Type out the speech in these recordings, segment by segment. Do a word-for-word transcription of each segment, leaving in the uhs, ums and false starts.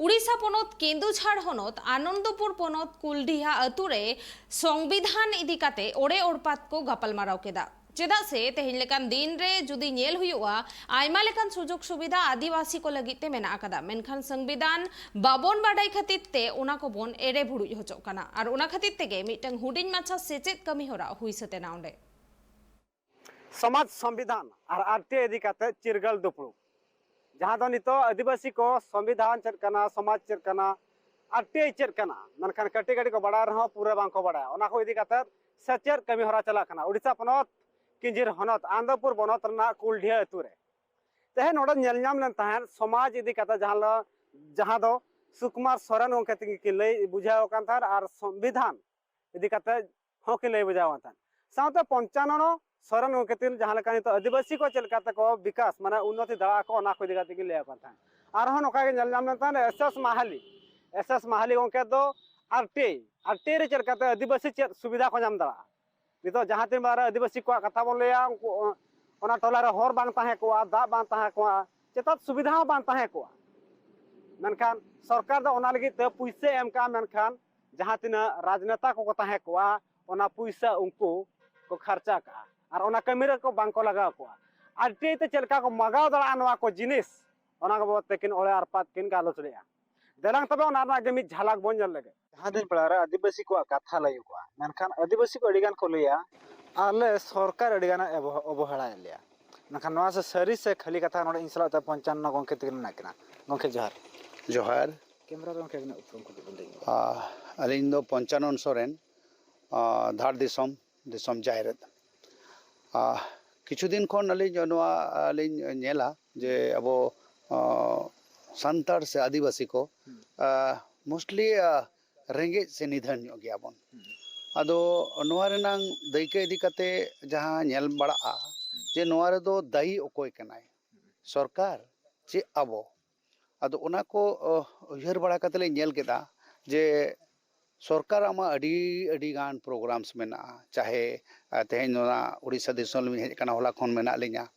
ᱩᱲᱤᱥᱥᱟ ᱯᱚᱱᱚᱛ ᱠᱮᱱᱫᱩᱡᱷᱟᱲ ᱦᱚᱱᱚᱛ ᱟᱱᱚᱱᱫᱚᱯᱩᱨ ᱯᱚᱱᱚᱛ ᱠᱩᱞᱰᱤᱦᱟ ᱟᱹᱛᱩ ᱨᱮ ᱥᱚᱝᱵᱤᱫᱷᱟᱱ ᱤᱫᱤ ᱠᱟᱛᱮ ᱚᱲᱮ ᱚᱲᱯᱟᱛ ᱠᱚ ᱜᱟᱯᱟᱞᱢᱟᱨᱟᱣ ᱠᱮᱫᱟ᱾ ᱪᱮᱫᱟᱜ ᱥᱮ ᱛᱮᱦᱮᱧ ᱞᱮᱠᱟᱱ ᱫᱤᱱ ᱨᱮ ᱡᱩᱫᱤ ᱧᱮᱞ ᱦᱩᱭᱩᱜᱼᱟ, ᱟᱭᱢᱟ ᱞᱮᱠᱟᱱ ᱥᱩᱡᱳᱜᱽ ᱥᱩᱵᱤᱫᱷᱟ ᱟᱹᱫᱤᱵᱟᱹᱥᱤ ᱠᱚ ᱞᱟᱹᱜᱤᱫ ᱛᱮ ᱢᱮᱱᱟᱜ ᱟᱠᱟᱫᱟ, ᱢᱮᱱᱠᱷᱟᱱ ᱥᱚᱝᱵᱤᱫᱷᱟᱱ ᱵᱟᱵᱚᱱ ᱵᱟᱰᱟᱭ ᱠᱷᱟᱹᱛᱤᱨ ᱛᱮ ᱚᱱᱟ ᱠᱚᱵᱚᱱ ᱮᱲᱮ ᱵᱷᱩᱲᱩᱡ ᱦᱚᱪᱚᱜ ᱠᱟᱱᱟ᱾ ᱟᱨ ᱚᱱᱟ ᱠᱷᱟᱹᱛᱤᱨ ᱛᱮᱜᱮ ᱢᱤᱫᱴᱟᱝ ᱦᱩᱰᱤᱧ ᱢᱟᱪᱷᱟ ᱥᱮᱪᱮᱫ ᱠᱟᱹᱢᱤ ᱦᱚᱨᱟ ᱦᱩᱭ ᱥᱟᱹᱛ ᱮᱱᱟ ᱚᱸᱰᱮ᱾ ᱥᱚᱢᱟᱡᱽ ᱥᱚᱝᱵᱤᱫᱷᱟᱱ ᱟᱨ ᱟᱨ ᱴᱤ ᱟᱭ ᱤᱫᱤ ᱠᱟᱛᱮ ᱪᱤᱨᱜᱟᱹᱞ ᱫᱩᱯᱲᱩᱵ, ᱡᱟᱦᱟᱸ ᱫᱚ ᱱᱤᱛᱚᱜ ᱟᱹᱫᱤᱵᱟᱹᱥᱤ ᱠᱚ ᱥᱚᱝᱵᱤᱫᱷᱟᱱ ᱪᱮᱫ ᱠᱟᱱᱟ, ᱥᱚᱢᱟᱡᱽ ᱪᱮᱫ ᱠᱟᱱᱟ, ᱟᱨ ᱴᱤ ᱟᱭ ᱪᱮᱫ ᱠᱟᱱᱟ, ᱢᱮᱱᱠᱷᱟᱱ ᱠᱟᱹᱴᱤᱡ ᱠᱟᱹᱴᱤᱡ ᱠᱚ ᱵᱟᱲᱟᱭ ᱨᱮᱦᱚᱸ ᱯᱩᱨᱟᱹ ᱵᱟᱝ ᱠᱚ ᱵᱟᱲᱟᱭᱟ᱾ ᱚᱱᱟ ᱠᱚ ᱤᱫᱤ ᱠᱟᱛᱮ ᱥᱮᱪᱮᱫ ᱠᱟᱹᱢᱤ ᱦᱚᱨᱟ ᱪᱟᱞᱟᱜ ᱠᱟᱱᱟ᱾ ᱩᱰᱤᱥᱟ ᱯᱚᱱᱚᱛ ᱠᱤᱧᱡᱷᱤᱨ ᱦᱚᱱᱚᱛ ᱟᱱᱚᱱᱫᱚᱯᱩᱨ ᱵᱚᱱᱚᱛ ᱨᱮᱱᱟᱜ ᱠᱩᱞᱰᱤᱦᱟᱹ ᱟᱹᱛᱩ ᱨᱮ ᱛᱮᱦᱮᱧ ᱱᱚᱰᱮ ᱧᱮᱞ ᱧᱟᱢ ᱞᱮᱱ ᱛᱟᱦᱮᱸᱫ ᱥᱚᱢᱟᱡᱽ ᱤᱫᱤ ᱠᱟᱛᱮ, ᱡᱟᱦᱟᱸ ᱞᱚ-, ᱡᱟᱦᱟᱸ ᱫᱚ ᱥᱩᱠᱩᱢᱟᱨ ᱥᱚᱨᱮᱱ ᱜᱚᱢᱠᱮ ᱛᱤᱠᱤᱱ ᱠᱤᱱ ᱞᱟᱹᱭ ᱵᱩᱡᱷᱟᱹᱣ ᱟᱠᱟᱱ ᱛᱟᱦᱮᱸᱫ ᱟᱨ ᱥᱚᱝᱵᱤᱫᱷᱟᱱ ᱤᱫᱤ ᱠᱟᱛᱮ ᱦᱚᱸ ᱠᱤᱱ ᱞᱟᱹᱭ ᱵᱩᱡᱷᱟᱹᱣ ᱟᱠᱟᱱ ᱛᱟᱦᱮᱸᱫ᱾ ᱥᱟᱶᱛᱮ ᱯᱚᱧᱪᱟᱱᱚᱱᱚ ᱥᱚᱨᱮᱱ ᱜᱚᱢᱠᱮ ᱛᱤᱠᱤᱱ ᱡᱟᱦᱟᱸ ᱞᱮᱠᱟ ᱱᱤᱛᱚᱜ ᱟᱹᱫᱤᱵᱟᱹᱥᱤ ᱠᱚ ᱪᱮᱫ ᱞᱮᱠᱟ ᱛᱮᱠᱚ ᱵᱤᱠᱟᱥ, ᱢᱟᱱᱮ ᱩᱱᱱᱚᱛᱤ ᱫᱟᱲᱮᱭᱟᱜᱼᱟ ᱠᱚ, ᱚᱱᱟ ᱠᱚ ᱤᱫᱤ ᱠᱟᱛᱮ ᱠᱤᱱ ᱞᱟᱹᱭ ᱟᱠᱟᱱ ᱛᱟᱦᱮᱸᱫ᱾ ᱟᱨᱦᱚᱸ ᱱᱚᱝᱠᱟ ᱜᱮ ᱧᱮᱞ ᱧᱟᱢ ᱞᱮᱱ ᱛᱟᱦᱮᱸᱫ ᱮᱥ ᱮᱥ ᱢᱟᱦᱟᱞᱤ᱾ ᱮᱥ ᱮᱥ ᱢᱟᱦᱟᱞᱤ ᱜᱚᱢᱠᱮ ᱫᱚ ᱟᱨ T I, R T I ᱨᱮ ᱪᱮᱫ ᱞᱮᱠᱟᱛᱮ ᱟᱹᱫᱤᱵᱟᱹᱥᱤ ᱪᱮᱫ ᱥᱩᱵᱤᱫᱷᱟ ᱠᱚ ᱧᱟᱢ ᱫᱟᱲᱮᱭᱟᱜᱼᱟ᱾ ᱱᱤᱛᱚᱜ ᱡᱟᱦᱟᱸ ᱛᱤᱱ ᱵᱟᱨ ᱟᱹᱫᱤᱵᱟᱹᱥᱤ ᱠᱚᱣᱟᱜ ᱠᱟᱛᱷᱟ ᱵᱚᱱ ᱞᱟᱹᱭᱟ, ᱩᱱᱠᱩ, ᱚᱱᱟ ᱴᱚᱞᱟ ᱨᱮ ᱦᱚᱨ ᱵᱟᱝ ᱛᱟᱦᱮᱸ ᱠᱚᱜᱼᱟ, ᱫᱟᱜ ᱵᱟᱝ ᱛᱟᱦᱮᱸ ᱠᱚᱜᱼᱟ, ᱪᱮᱛᱟᱛ ᱥᱩᱵᱤᱫᱷᱟ ᱦᱚᱸ ᱵᱟᱝ ᱛᱟᱦᱮᱸ ᱠᱚᱜᱼᱟ᱾ ᱢᱮᱱᱠᱷᱟᱱ ᱥᱚᱨᱠᱟᱨ ᱫᱚ ᱚᱱᱟ ᱞᱟᱹᱜᱤᱫ ᱛᱮ ᱯᱩᱭᱥᱟᱹ ᱮᱢ ᱠᱟᱜᱼᱟ, ᱢᱮᱱᱠᱷᱟᱱ ᱡᱟᱦᱟᱸ ᱛᱤᱱᱟᱹᱜ ᱨᱟᱡᱽᱱᱮᱛᱟ ᱠᱚᱠᱚ ᱛᱟᱦᱮᱸ ᱠᱚᱜᱼᱟ, ᱚᱱᱟ ᱯᱩᱭᱥᱟᱹ ᱩᱱᱠᱩ ᱠᱚ ᱠᱷᱟᱨᱪᱟ ᱠᱟᱜᱼᱟ ᱟᱨ ᱚᱱᱟ ᱠᱟᱹᱢᱤ ᱨᱮᱠᱚ ᱵᱟᱝ ᱠᱚ ᱞᱟᱜᱟᱣ ᱠᱚᱣᱟ᱾ ᱟᱨ ᱴᱤ ᱟᱭ ᱛᱮ ᱪᱮᱫ ᱞᱮᱠᱟ ᱠᱚ ᱢᱟᱜᱟᱣ ᱫᱟᱲᱮᱭᱟᱜᱼᱟ ᱱᱚᱣᱟ ᱠᱚ ᱡᱤᱱᱤᱥ, ᱚᱱᱟ ᱠᱚ ᱵᱟᱵᱚᱫ ᱛᱮ ᱠᱤᱱ ᱚᱲᱮ ᱟᱨᱯᱟᱛ ᱠᱤᱱ ᱜᱟᱞᱚᱪ ᱞᱮᱫᱼᱟ᱾ ᱫᱮᱞᱟᱝ ᱛᱚᱵᱮ ᱚᱱᱟ ᱨᱮᱱᱟᱜ ᱜᱮ ᱢᱤᱫ ᱡᱷᱟᱞᱟᱠ ᱵᱚᱱ ᱧᱮᱞ ᱞᱮᱜᱮ᱾ ᱡᱟᱦᱟᱸ ᱫᱤᱱ ᱯᱟᱲᱟ ᱨᱮ ᱟᱹᱫᱤᱵᱟᱹᱥᱤ ᱠᱚᱣᱟᱜ ᱠᱟᱛᱷᱟ ᱞᱟᱹᱭᱚᱜᱚᱜᱼᱟ, ᱢᱮᱱᱠᱷᱟᱱ ᱟᱹᱫᱤᱵᱟᱹᱥᱤ ᱠᱚ ᱟᱹᱰᱤ ᱜᱟᱱ ᱠᱚ ᱞᱟᱹᱭᱟ, ᱟᱞᱮ ᱥᱚᱨᱠᱟᱨ ᱟᱹᱰᱤ ᱜᱟᱱᱮ ᱚᱵᱚ-, ᱚᱵᱚᱦᱮᱲᱟᱭᱮᱫ ᱞᱮᱭᱟ᱾ ᱢᱮᱱᱠᱷᱟᱱ ᱱᱚᱣᱟ ᱥᱮ ᱥᱟᱹᱨᱤ ᱥᱮ ᱠᱷᱟᱹᱞᱤ ᱠᱟᱛᱷᱟ? ᱱᱚᱰᱮ ᱤᱧ ᱥᱟᱞᱟᱜ ᱛᱮ ᱯᱚᱧᱪᱟᱱᱚᱱ ᱜᱚᱢᱠᱮ ᱛᱤᱠᱤᱱ ᱢᱮᱱᱟᱜ ᱠᱤᱱᱟ᱾ ᱜᱚᱢᱠᱮ ᱡᱚᱦᱟᱨ᱾ ᱡᱚᱦᱟᱨ᱾ ᱠᱮᱢᱨᱟ ᱨᱮ ᱜᱚᱢᱠᱮ ᱟᱹᱵᱤᱱᱟᱜ ᱩᱯᱨᱩᱢ ᱠᱟᱹᱴᱤᱡ ᱵᱤᱱ ᱞᱟᱹᱭ ᱧᱚᱜᱟ᱾ ᱟᱦ, ᱟᱹᱞᱤᱧ ᱫᱚ ᱯᱚᱧᱪᱟᱱᱚᱱ ᱥᱚᱨᱮᱱ, ᱟᱦ, ᱫᱷᱟᱲ ᱫᱤᱥᱚᱢ, ᱫᱤᱥᱚᱢ ᱡᱟᱭᱨᱮᱫ᱾ ᱟᱦ, ᱠᱤᱪᱷᱩ ᱫᱤᱱ ᱠᱷᱚᱱ ᱟᱹᱞᱤᱧ ᱱᱚᱣᱟ ᱞᱤᱧ ᱧᱮᱞᱟ ᱡᱮ ᱟᱵᱚ, ᱟᱦ, ᱥᱟᱱᱛᱟᱲ ᱥᱮ ᱟᱹᱫᱤᱵᱟᱹᱥᱤ ᱠᱚ, ᱦᱩᱸ᱾ ᱟᱦ, mostly, ᱟᱦ, ᱨᱮᱸᱜᱮᱡ ᱥᱮ ᱱᱤᱫᱷᱟᱹᱱ ᱧᱚᱜ ᱜᱮᱭᱟ ᱵᱚᱱ᱾ ᱦᱩᱸ᱾ ᱟᱫᱚ ᱱᱚᱣᱟ ᱨᱮᱱᱟᱝ ᱫᱟᱹᱭᱠᱟᱹ ᱤᱫᱤ ᱠᱟᱛᱮ ᱡᱟᱦᱟᱸ ᱧᱮᱞ ᱵᱟᱲᱟᱜᱼᱟ, ᱦᱩᱸ᱾ ᱡᱮ ᱱᱚᱣᱟ ᱨᱮᱫᱚ ᱫᱟᱭᱤ ᱚᱠᱚᱭ ᱠᱟᱱᱟᱭ? ᱦᱩᱸ᱾ ᱥᱚᱨᱠᱟᱨ ᱪᱮ ᱟᱵᱚ? ᱟᱫᱚ ᱚᱱᱟ ᱠᱚ, ᱚ, ᱩᱭᱦᱟᱹᱨ ᱵᱟᱲᱟ ᱠᱟᱛᱮ ᱞᱤᱧ ᱧᱮᱞ ᱠᱮᱫᱟ ᱡᱮ ᱥᱚᱨᱠᱟᱨᱟᱜ ᱢᱟ ᱟᱹᱰᱤ ᱟᱹᱰᱤ ᱜᱟᱱ ᱯᱨᱳᱜᱨᱟᱢᱥ ᱢᱮᱱᱟᱜᱼᱟ, ᱪᱟᱦᱮ ᱟᱨ ᱛᱮᱦᱮᱧ ᱱᱚᱣᱟ ᱩᱲᱤᱥᱥᱟ ᱫᱤᱥᱚᱢ ᱞᱤᱧ ᱦᱮᱡ ᱟᱠᱟᱱᱟ, ᱦᱚᱞᱟ ᱠᱷᱚᱱ ᱢᱮᱱᱟᱜ ᱞᱤᱧᱟ᱾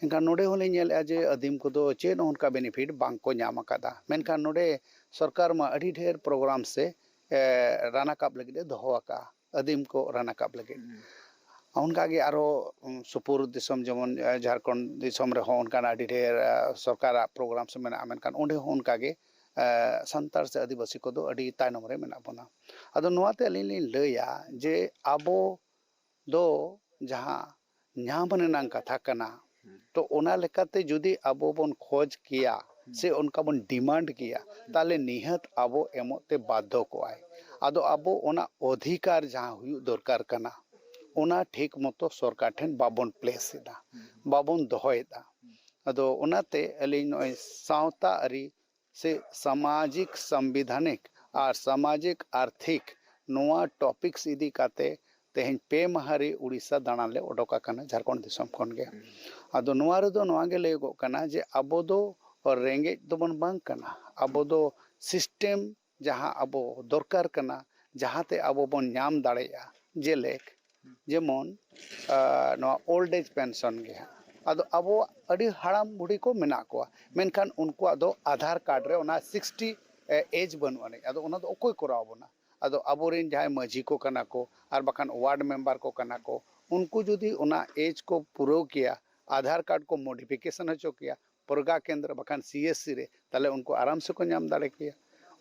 ᱮᱱᱠᱷᱟᱱ ᱱᱚᱰᱮ ᱦᱚᱸᱞᱤᱧ ᱧᱮᱞᱮᱫᱼᱟ ᱡᱮ ᱟᱹᱫᱤᱢ ᱠᱚᱫᱚ ᱪᱮᱫ ᱦᱚᱸ ᱚᱱᱠᱟ ᱵᱮᱱᱤᱯᱷᱤᱴ ᱵᱟᱝ ᱠᱚ ᱧᱟᱢ ᱟᱠᱟᱫᱟ᱾ ᱢᱮᱱᱠᱷᱟᱱ ᱱᱚᱰᱮ ᱥᱚᱨᱠᱟᱨ ᱢᱟ ᱟᱹᱰᱤ ᱰᱷᱮᱨ ᱯᱨᱳᱜᱨᱟᱢ ᱥᱮ ᱮ, ᱨᱟᱱ ᱨᱟᱠᱟᱵ ᱞᱟᱹᱜᱤᱫ ᱮ ᱫᱚᱦᱚ ᱟᱠᱟᱫᱼᱟ, ᱟᱹᱫᱤᱢ ᱠᱚ ᱨᱟᱱ ᱨᱟᱠᱟᱵ ᱞᱟᱹᱜᱤᱫ᱾ ᱚᱱᱠᱟᱜᱮ ᱟᱨᱦᱚᱸ ᱩᱸ, ᱥᱩᱯᱩᱨ ᱫᱤᱥᱚᱢ ᱡᱮᱢᱚᱱ ᱮ, ᱡᱷᱟᱲᱠᱷᱚᱸᱰ ᱫᱤᱥᱚᱢ ᱨᱮᱦᱚᱸ ᱚᱱᱠᱟᱱᱟᱜ ᱟᱹᱰᱤ ᱰᱷᱮᱨ ᱮ, ᱥᱚᱨᱠᱟᱨᱟᱜ ᱯᱨᱳᱜᱨᱟᱢᱥ ᱢᱮᱱᱟᱜᱼᱟ, ᱢᱮᱱᱠᱷᱟᱱ ᱚᱸᱰᱮ ᱦᱚᱸ ᱚᱱᱠᱟᱜᱮ ᱮ, ᱥᱟᱱᱛᱟᱲ ᱥᱮ ᱟᱹᱫᱤᱵᱟᱹᱥᱤ ᱠᱚᱫᱚ ᱟᱹᱰᱤ ᱛᱟᱭᱱᱚᱢ ᱨᱮ ᱢᱮᱱᱟᱜ ᱵᱚᱱᱟ᱾ ᱟᱫᱚ ᱱᱚᱣᱟᱛᱮ ᱟᱹᱞᱤᱧ ᱞᱤᱧ ᱞᱟᱹᱭᱟ ᱡᱮ ᱟᱵᱚ ᱫᱚ ᱡᱟᱦᱟᱸ ᱧᱟᱢ ᱨᱮᱱᱟᱜ ᱠᱟᱛᱷᱟ ᱠᱟᱱᱟ, ᱛᱚ ᱚᱱᱟ ᱞᱮᱠᱟᱛᱮ ᱡᱩᱫᱤ ᱟᱵᱚ ᱵᱚᱱ ᱠᱷᱚᱡᱽ ᱠᱮᱭᱟ ᱥᱮ ᱚᱱᱠᱟ ᱵᱚᱱ ᱰᱤᱢᱟᱱᱰ ᱠᱮᱭᱟ, ᱛᱟᱦᱚᱞᱮ ᱱᱤᱦᱟᱹᱛ ᱟᱵᱚ ᱮᱢᱚᱜ ᱛᱮ ᱵᱟᱫᱽᱫᱷᱚ ᱠᱚᱜᱼᱟᱭ᱾ ᱟᱫᱚ ᱟᱵᱚ ᱚᱱᱟ ᱚᱫᱷᱤᱠᱟᱨ ᱡᱟᱦᱟᱸ ᱦᱩᱭᱩᱜ ᱫᱚᱨᱠᱟᱨ ᱠᱟᱱᱟ, ᱚᱱᱟ ᱴᱷᱤᱠ ᱢᱚᱛᱚ ᱥᱚᱨᱠᱟᱨ ᱴᱷᱮᱱ ᱵᱟᱵᱚᱱ ᱯᱞᱮᱥ ᱮᱫᱟ, ᱵᱟᱵᱚᱱ ᱫᱚᱦᱚᱭᱮᱫᱟ᱾ ᱟᱫᱚ ᱚᱱᱟᱛᱮ ᱟᱹᱞᱤᱧ ᱱᱚᱜᱼᱚᱭ ᱥᱟᱶᱛᱟ ᱟᱹᱨᱤ ᱥᱮ ᱥᱟᱢᱟᱡᱤᱠ ᱥᱚᱝᱵᱤᱫᱷᱟᱱᱤᱠ ᱟᱨ ᱥᱟᱢᱟᱡᱤᱠ ᱟᱨᱛᱷᱤᱠ ᱱᱚᱣᱟ ᱴᱚᱯᱤᱠᱥ ᱤᱫᱤ ᱠᱟᱛᱮ ᱛᱮᱦᱮᱧ ᱯᱮ ᱢᱟᱦᱟ ᱨᱮ ᱩᱲᱤᱥᱥᱟ ᱫᱟᱬᱟᱱ ᱞᱮ ᱚᱰᱚᱠ ᱟᱠᱟᱱᱟ, ᱡᱷᱟᱲᱠᱷᱚᱸᱰ ᱫᱤᱥᱚᱢ ᱠᱷᱚᱱ ᱜᱮ᱾ ᱟᱫᱚ ᱱᱚᱣᱟ ᱨᱮᱫᱚ ᱱᱚᱣᱟ ᱜᱮ ᱞᱟᱹᱭᱚᱜᱚᱜ ᱠᱟᱱᱟ ᱡᱮ ᱟᱵᱚ ᱫᱚ ᱨᱮᱸᱜᱮᱡ ᱫᱚᱵᱚᱱ ᱵᱟᱝ ᱠᱟᱱᱟ, ᱟᱵᱚ ᱫᱚ ᱥᱤᱥᱴᱮᱢ ᱡᱟᱦᱟᱸ ᱟᱵᱚ ᱫᱚᱨᱠᱟᱨ ᱠᱟᱱᱟ, ᱡᱟᱦᱟᱸᱛᱮ ᱟᱵᱚ ᱵᱚᱱ ᱧᱟᱢ ᱫᱟᱲᱮᱭᱟᱜᱼᱟ᱾ ᱡᱮᱞᱮᱠ ᱡᱮᱢᱚᱱ ᱟᱨ ᱱᱚᱣᱟ ᱳᱞᱰ ᱮᱡᱽ ᱯᱮᱱᱥᱚᱱ ᱜᱮ ᱦᱟᱸᱜ᱾ ᱟᱫᱚ ᱟᱵᱚ ᱟᱹᱰᱤ ᱦᱟᱲᱟᱢ ᱵᱩᱲᱦᱤ ᱠᱚ ᱢᱮᱱᱟᱜ ᱠᱚᱣᱟ, ᱢᱮᱱᱠᱷᱟᱱ ᱩᱱᱠᱩᱣᱟᱜ ᱫᱚ ᱟᱫᱷᱟᱨ ᱠᱟᱨᱰ ᱨᱮ ᱚᱱᱟ ᱥᱤᱠᱥᱴᱤ ᱮᱡᱽ ᱵᱟᱹᱱᱩᱜ ᱟᱹᱱᱤᱡ᱾ ᱟᱫᱚ ᱚᱱᱟ ᱫᱚ ᱚᱠᱚᱭ ᱠᱚᱨᱟᱣ ᱟᱵᱚᱱᱟ? ᱟᱫᱚ ᱟᱵᱚᱨᱮᱱ ᱡᱟᱦᱟᱸᱭ ᱢᱟᱹᱡᱷᱤ ᱠᱚ ᱠᱟᱱᱟ ᱠᱚ ᱟᱨ ᱵᱟᱠᱷᱟᱱ ᱣᱟᱨᱰ ᱢᱮᱢᱵᱟᱨ ᱠᱚ ᱠᱟᱱᱟ ᱠᱚ, ᱩᱱᱠᱩ ᱡᱩᱫᱤ ᱚᱱᱟ ᱮᱡᱽ ᱠᱚ ᱯᱩᱨᱟᱹᱣ ᱠᱮᱭᱟ, ᱟᱫᱷᱟᱨ ᱠᱟᱨᱰ ᱠᱚ ᱢᱚᱰᱤᱯᱷᱤᱠᱮᱥᱚᱱ ᱦᱚᱪᱚ ᱠᱮᱭᱟ, ᱯᱚᱨᱜᱟ ᱠᱮᱱᱫᱨᱚ ᱵᱟᱠᱷᱟᱱ ᱥᱤ ᱮᱥ ᱥᱤ ᱨᱮ, ᱛᱟᱦᱚᱞᱮ ᱩᱱᱠᱩ ᱟᱨᱟᱢ ᱥᱮᱠᱚ ᱧᱟᱢ ᱫᱟᱲᱮ ᱠᱮᱭᱟ᱾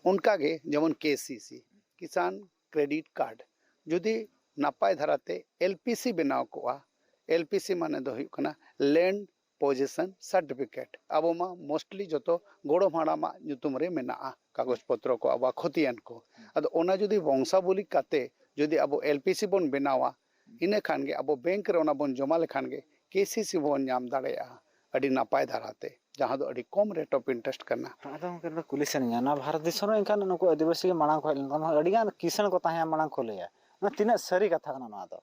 ᱚᱱᱠᱟᱜᱮ ᱡᱮᱢᱚᱱ ᱠᱮ ᱥᱤ ᱥᱤ, ᱠᱤᱥᱟᱱ ᱠᱨᱮᱰᱤᱴ ᱠᱟᱨᱰ, ᱡᱩᱫᱤ ᱱᱟᱯᱟᱭ ᱫᱷᱟᱨᱟᱛᱮ ᱮᱞ ᱯᱤ ᱥᱤ ᱵᱮᱱᱟᱣ ᱠᱚᱜᱼᱟ, ᱮᱞ ᱯᱤ ᱥᱤ ᱢᱟᱱᱮ ᱫᱚ ᱦᱩᱭᱩᱜ ᱠᱟᱱᱟ ᱞᱮᱱᱰ ᱯᱚᱡᱮᱥᱚᱱ ᱥᱟᱨᱴᱤᱯᱷᱤᱠᱮᱴ᱾ ᱟᱵᱚ ᱢᱟ ᱢᱳᱥᱴᱞᱤ ᱡᱚᱛᱚ ᱜᱚᱲᱚᱢ ᱦᱟᱲᱟᱢᱟᱜ ᱧᱩᱛᱩᱢ ᱨᱮ ᱢᱮᱱᱟᱜᱼᱟ ᱠᱟᱜᱚᱡᱽ ᱯᱚᱛᱨᱚ ᱠᱚ, ᱟᱵᱚᱣᱟᱜ ᱠᱷᱚᱛᱤᱭᱟᱱ ᱠᱚ᱾ ᱟᱫᱚ ᱚᱱᱟ ᱡᱩᱫᱤ ᱵᱚᱝᱥᱟᱵᱚᱞᱤ ᱠᱟᱛᱮ ᱡᱩᱫᱤ ᱟᱵᱚ ᱮᱞ ᱯᱤ ᱥᱤ ᱵᱚᱱ ᱵᱮᱱᱟᱣᱟ, ᱤᱱᱟᱹ ᱠᱷᱟᱱ ᱜᱮ ᱟᱵᱚ ᱵᱮᱝᱠ ᱨᱮ ᱚᱱᱟ ᱵᱚᱱ ᱡᱚᱢᱟ ᱞᱮᱠᱷᱟᱱ ᱜᱮ ᱠᱮ ᱥᱤ ᱥᱤ ᱵᱚᱱ ᱧᱟᱢ ᱫᱟᱲᱮᱭᱟᱜᱼᱟ ᱟᱹᱰᱤ ᱱᱟᱯᱟᱭ ᱫᱷᱟᱨᱟᱛᱮ, ᱡᱟᱦᱟᱸ ᱫᱚ ᱟᱹᱰᱤ ᱠᱚᱢ ᱨᱮᱴ ᱚᱯᱷ ᱤᱱᱴᱟᱨᱮᱥᱴ ᱠᱟᱱᱟ᱾ ᱟᱫᱚ ᱜᱚᱢᱠᱮ, ᱱᱚᱰᱮ ᱠᱩᱞᱤ ᱥᱟᱱᱟᱧᱟ, ᱱᱚᱣᱟ ᱵᱷᱟᱨᱚᱛ ᱫᱤᱥᱚᱢ ᱨᱮ ᱮᱱᱠᱷᱟᱱ ᱱᱩᱠᱩ ᱟᱹᱫᱤᱵᱟᱹᱥᱤ ᱜᱮ ᱢᱟᱲᱟᱝ ᱠᱚ ᱦᱮᱡ ᱞᱮᱱ ᱛᱟᱵᱚᱱᱟ, ᱟᱹᱰᱤ ᱜᱟᱱ ᱠᱤᱥᱟᱹᱬ ᱠᱚ ᱛᱟᱦᱮᱸ ᱢᱟᱲᱟᱝ ᱠᱚ ᱞᱟᱹᱭᱟ, ᱱᱚᱣᱟ ᱛᱤᱱᱟᱹᱜ ᱥᱟᱹᱨᱤ ᱠᱟᱛᱷᱟ ᱠᱟᱱᱟ ᱱᱚᱣᱟ ᱫᱚ?